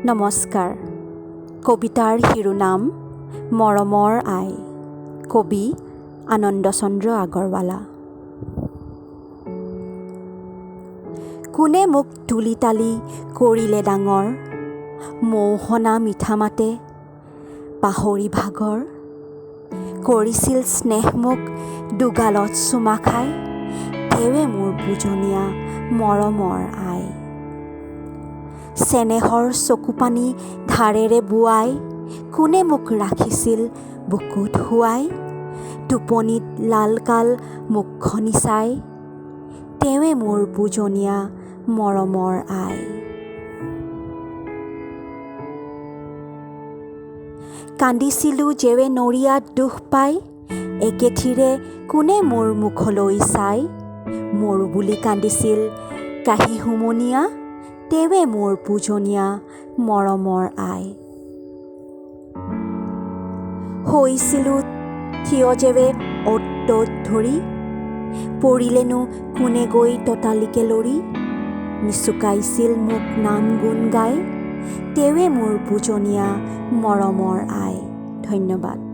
নমস্কাৰ। কবিতাৰ শিৰোনাম মৰমৰ আই, কবি আনন্দচন্দ্ৰ আগৰৱালা। কোনে মোক তুলি তালি কৰিলে ডাঙৰ, মৌসনা মিঠা মাতে পাহৰি ভাগৰ, কৰিছিল স্নেহ মোক দুগালত চুমা খাই, তেওঁৱে মোৰ পূজনীয়া মৰমৰ আই। চেনেহৰ চকুপানী ধাৰেৰে বোৱাই, কোনে মোক ৰাখিছিল বুকুত শুৱাই, টোপনিত লালকাল মুখখনি চাই, তেওঁৱে মোৰ পূজনীয়া মৰমৰ আই। কান্দিছিলোঁ যেৱে নৰিয়াত দুখ পাই, একেথিৰে কোনে মোৰ মুখলৈ চাই, মৰো বুলি কান্দিছিল কাহি হুমুনিয়া, তেওঁৱে মোৰ পূজনীয়া মৰমৰ আই। হৈছিলোঁ থিয় যেৱে অ'ত ত'ত ধৰি, পৰিলেনো কোনে গৈ ততালিকে লৰি, নিচুকাইছিল মোক নাম গুণ গাই, তেওঁৱে মোৰ পূজনীয়া মৰমৰ আই। ধন্যবাদ।